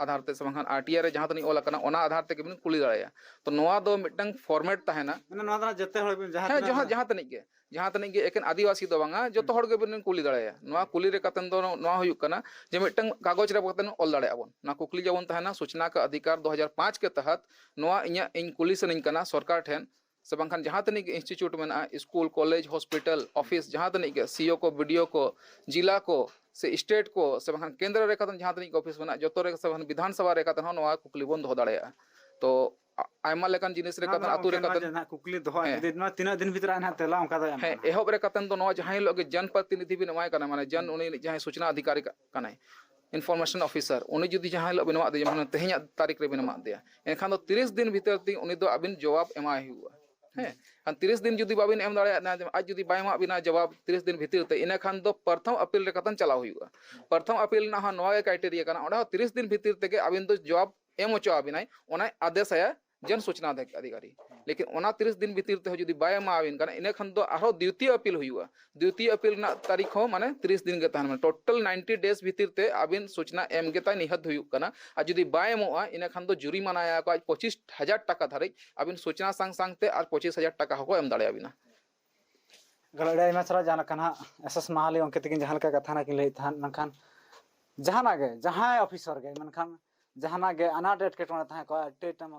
ᱟᱫᱷᱟᱨ ᱛᱮ ᱥᱮ ᱵᱟᱝᱠᱷᱟᱱ ᱟᱨ ᱴᱤ ᱟᱭ ᱨᱮ ᱡᱟᱦᱟᱸ ᱛᱤᱱᱟᱹᱜ ᱚᱞ ᱟᱠᱟᱱᱟ, ᱚᱱᱟ ᱟᱫᱷᱟᱨ ᱛᱮᱜᱮ ᱵᱤᱱ ᱠᱩᱞᱤ ᱫᱟᱲᱮᱭᱟᱜᱼᱟ᱾ ᱛᱚ ᱱᱚᱣᱟ ᱫᱚ ᱢᱤᱫᱴᱟᱝ format ᱛᱟᱦᱮᱱᱟ᱾ ᱢᱟᱱᱮ ᱱᱚᱣᱟ ᱫᱚ ᱱᱟᱜ ᱡᱚᱛᱚ ᱦᱚᱲ ᱵᱤᱱ ᱡᱟᱦᱟᱸ ᱦᱮᱸ, ᱛᱤᱱᱟᱹᱜ ᱡᱟᱦᱟᱸ, ᱡᱟᱦᱟᱸ ᱛᱤᱱᱟᱹᱜ ᱜᱮ, ᱡᱟᱦᱟᱸ ᱛᱤᱱᱟᱹᱜ ᱜᱮ ᱮᱠᱮᱱ ᱟᱹᱫᱤᱵᱟᱹᱥᱤ ᱫᱚ ᱵᱟᱝᱟ, ᱡᱚᱛᱚ ᱦᱚᱲ ᱜᱮᱵᱤᱱ ᱠᱩᱞᱤ ᱫᱟᱲᱮᱭᱟᱜᱼᱟ᱾ ᱱᱚᱣᱟ ᱠᱩᱞᱤ ᱨᱮ ᱠᱟᱛᱮ ᱫᱚ ᱱᱚᱣᱟ ᱦᱩᱭᱩᱜ ᱠᱟᱱᱟ ᱡᱮ ᱢᱤᱫᱴᱟᱝ ᱠᱟᱜᱚᱡᱽ ᱨᱮ ᱠᱟᱛᱮ ᱚᱞ ᱫᱟᱲᱮᱭᱟᱜᱼᱟ ᱵᱚᱱ᱾ ᱱᱚᱣᱟ ᱠᱩᱠᱞᱤ ᱡᱮᱢᱚᱱ ᱛᱟᱦᱮᱱᱟ, ᱥᱩᱪᱱᱟ ᱠᱟ ᱟᱫᱷᱤᱠᱟᱨ ᱫᱩ ᱦᱟᱡᱟᱨ ᱯᱟᱸᱪ ᱠᱮ ᱛᱟᱦᱟᱛ ᱱᱚᱣᱟ ᱤᱧᱟᱹᱜ, ᱤᱧ ᱠᱩᱞᱤ ᱥᱟᱱᱟᱧ ᱠᱟᱱᱟ ᱥᱚᱨᱠᱟᱨ ᱴᱷᱮᱱ, ᱥᱮ ᱵᱟᱝᱠᱷᱟᱱ ᱡᱟᱦᱟᱸ ᱛᱤᱱᱟᱹᱜ ᱜᱮ institute ᱢᱮᱱᱟᱜᱼᱟ, ᱥᱠᱩᱞ, ᱠᱚᱞᱮᱡᱽ, ᱦᱚᱥᱯᱤᱴᱟᱞ, ᱚᱯᱷᱤᱥ, ᱡᱟᱦᱟᱸ ᱛᱤᱱᱟᱹᱜ ᱜᱮ ᱥᱤ ᱳ ᱠᱚ, ᱵᱤ ᱰᱤ ᱳ ᱠᱚ, ᱡᱤᱞᱟ ᱠᱚ, ᱥᱮ ᱵᱟᱝᱠᱷᱟᱱ ᱠᱮᱱᱫᱨᱚ ᱨᱮ ᱠᱟᱛᱮ ᱡᱟᱦᱟᱸ ᱛᱤᱱᱟᱹᱜ ᱜᱮ ᱚᱯᱷᱤᱥ ᱢᱮᱱᱟᱜᱼᱟ, ᱡᱚᱛᱚ ᱨᱮ ᱥᱮ ᱵᱟᱝᱠᱷᱟᱱ ᱵᱤᱫᱷᱟᱱ ᱥᱚᱵᱷᱟ ᱨᱮ ᱠᱟᱛᱮ ᱦᱚᱸ ᱱᱚᱣᱟ ᱠᱩᱠᱞᱤ ᱵᱚᱱ ᱫᱚᱦᱚ ᱫᱟᱲᱮᱭᱟᱜᱼᱟ᱾ ᱛᱚ ᱟ-, ᱟᱭᱢᱟ ᱞᱮᱠᱟᱱ ᱡᱤᱱᱤᱥ ᱨᱮ ᱱᱚᱣᱟ ᱠᱟᱛᱮ, ᱫᱚ ᱟᱹᱛᱩ ᱨᱮ ᱚᱱᱠᱟᱱᱟᱜ ᱠᱟᱛᱮ, ᱡᱟᱦᱟᱸ ᱠᱩᱠᱞᱤ ᱫᱚᱦᱚ ᱦᱮᱸ᱾ ᱡᱩᱫᱤ ᱱᱚᱣᱟ ᱛᱤᱱᱟᱹᱜ ᱫᱤᱱ ᱵᱷᱤᱛᱤᱨ ᱨᱮ ᱦᱟᱸᱜ ᱛᱮᱞᱟ ᱚᱱᱠᱟ ᱫᱚ ᱮᱢ ᱦᱮᱸ, ᱜᱟᱱᱚᱜᱼᱟ᱾ ᱮᱦᱚᱵ ᱨᱮ ᱠᱟᱛᱮ ᱫᱚ ᱱᱚᱣᱟ ᱡᱟᱦᱟᱸ ᱦᱤᱞᱳᱜ ᱜᱮ ᱡᱚᱱᱯᱨᱚᱛᱤᱱᱤᱫᱷᱤ ᱵᱤᱱ ᱮᱢᱟᱭ ᱠᱟᱱᱟ, ᱢᱟᱱᱮ ᱡᱚᱱ, ᱩᱱᱤ ᱡᱟᱦᱟᱸᱭ ᱥᱩᱪᱱᱟ ᱚᱫᱷᱤᱠᱟᱨᱤ ᱠᱟ-, ᱠᱟᱱᱟᱭ, information officer, ᱩᱱᱤ ᱡᱩᱫᱤ ᱡᱟᱦᱟᱸ ᱦᱤᱞᱳᱜ ᱵᱤᱱ ᱮᱢᱟᱫᱮᱭᱟ, ᱡᱮᱢᱚᱱ ᱛᱮᱦᱮᱧᱟᱜ ᱛᱟᱹᱨᱤᱠᱷ ᱨᱮᱵᱤᱱ ᱮᱢᱟᱫᱮᱭᱟ, ᱮᱱᱠᱷᱟᱱ ᱫᱚ ᱛᱤᱨᱤᱥ ᱫᱤᱱ ᱵᱷᱤᱛᱤᱨ ᱛᱮ ᱩᱱᱤ ᱫᱚ ᱟᱹᱵᱤᱱ ᱡᱚᱵᱟᱵ ᱮᱢᱟᱭ ᱦᱩᱭᱩᱜᱼᱟ᱾ ᱦᱮᱸ, ᱠᱷᱟᱱ ᱛᱤᱨᱤᱥ ᱫᱤᱱ ᱡᱩᱫᱤ ᱵᱟᱵᱤᱱ ᱮᱢ ᱫᱟᱲᱮᱭᱟᱜᱼᱟ, ᱟᱡ ᱡᱩᱫᱤ ᱵᱟᱭ ᱮᱢᱟᱜ ᱵᱤᱱᱟ ᱡᱚᱵᱟᱵ ᱛᱤᱨᱤᱥ ᱫᱤᱱ ᱵᱷᱤᱛᱤᱨ ᱛᱮ, ᱤᱱᱟᱹ ᱠᱷᱟᱱ ᱫᱚ ᱯᱨᱚᱛᱷᱚᱢ ᱟᱯᱤᱞ ᱨᱮ ᱠᱟᱛᱮ ᱪᱟᱞᱟᱣ ᱦᱩᱭᱩᱜᱼᱟ᱾ ᱯᱨᱚᱛᱷᱚᱢ ᱟᱯᱤᱞ ᱨᱮᱱᱟᱜ ᱦᱚᱸ ᱱᱚᱣᱟ ᱜᱮ criteria ᱠᱟᱱᱟ, ᱚᱸᱰᱮ ᱦᱚᱸ ᱛᱤᱨᱤᱥ ᱫᱤᱱ ᱵᱷᱤᱛᱤᱨ ᱛᱮᱜᱮ ᱟᱵᱤᱱ ᱫᱚ ᱡᱚᱵᱟᱵ ᱮᱢ ᱦᱚᱪᱚ ᱟᱵᱤᱱᱟᱭ, ᱚᱱᱟᱭ ᱟᱫᱮᱥᱟᱭᱟ ᱡᱚᱱ ᱥᱩᱪᱱᱟ ᱚᱫᱷᱤᱠᱟᱨᱤ᱾ ᱞᱮᱠᱤᱱ ᱚᱱᱟ ᱛᱤᱨᱤᱥ ᱫᱤᱱ ᱵᱷᱤᱛᱤᱨ ᱛᱮᱦᱚᱸ ᱡᱩᱫᱤ ᱵᱟᱭ ᱮᱢᱟ ᱟᱵᱤᱱ ᱠᱟᱱᱟ, ᱤᱱᱟᱹ ᱠᱷᱟᱱ ᱫᱚ ᱟᱨᱦᱚᱸ ᱫᱤᱛᱤᱭᱚ ᱟᱯᱤᱞ ᱦᱩᱭᱩᱜᱼᱟ᱾ ᱫᱤᱛᱤᱭᱚ ᱟᱯᱤᱞ ᱨᱮᱱᱟᱜ ᱛᱟᱹᱨᱤᱠᱷ ᱦᱚᱸ ᱢᱟᱱᱮ ᱛᱤᱨᱤᱥ ᱫᱤᱱ ᱜᱮ ᱛᱟᱦᱮᱱ, ᱢᱟᱱᱮ total ninety days ᱵᱷᱤᱛᱤᱨ ᱛᱮ ᱟᱵᱤᱱ ᱥᱩᱪᱱᱟ ᱮᱢ ᱜᱮ ᱛᱟᱭ ᱱᱤᱦᱟᱹᱛ ᱦᱩᱭᱩᱜ ᱠᱟᱱᱟ᱾ ᱟᱨ ᱡᱩᱫᱤ ᱵᱟᱭ ᱮᱢᱚᱜᱼᱟ, ᱤᱱᱟᱹ ᱠᱷᱟᱱ ᱫᱚ ᱡᱩᱨᱤᱢᱟᱱᱟᱭᱟ ᱠᱚ ᱟᱡ ᱯᱚᱸᱪᱤᱥ ᱦᱟᱡᱟᱨ ᱴᱟᱠᱟ ᱫᱷᱟᱹᱨᱤᱡ, ᱟᱵᱤᱱ ᱥᱩᱪᱱᱟ ᱥᱟᱝ ᱥᱟᱝᱛᱮ ᱟᱨ ᱯᱚᱸᱪᱤᱥ ᱦᱟᱡᱟᱨ ᱴᱟᱠᱟ ᱦᱚᱸᱠᱚ ᱮᱢ ᱫᱟᱲᱮᱭᱟᱵᱤᱱᱟ᱾ ᱜᱟᱞᱚᱪ ᱟᱹᱰᱤ ᱟᱭᱢᱟ ᱥᱟᱨᱦᱟᱣ᱾ ᱡᱟᱦᱟᱸ ᱞᱮᱠᱟ ᱱᱟᱦᱟᱜ ᱮᱥ ᱮᱥ ᱢᱟᱦᱟᱞᱤ ᱜᱚᱢᱠᱮ ᱛᱟᱹᱠᱤᱱ ᱡᱟᱦᱟᱸ ᱞᱮᱠᱟ ᱠᱟᱛᱷᱟ ᱱᱟᱜ ᱠᱤᱱ ᱞᱟᱹᱭᱮᱫ ᱛᱟᱦᱮᱸᱫ, ᱢᱮᱱᱠᱷᱟᱱ ᱡᱟᱦᱟᱱᱟᱜ ᱜᱮ, ᱡᱟᱦᱟᱸᱭ ᱚᱯᱷᱤᱥᱟᱨ ᱜᱮ, ᱢᱮᱱᱠᱷᱟᱱ ᱡᱟᱦᱟᱱᱟᱜ ᱜᱮ ᱟᱱᱟᱴ ᱮᱴᱠᱮᱴᱚᱬᱮ ᱛᱟᱦᱮᱸ ᱠᱚᱜᱼᱟ, ᱴᱮᱴ ᱮᱢ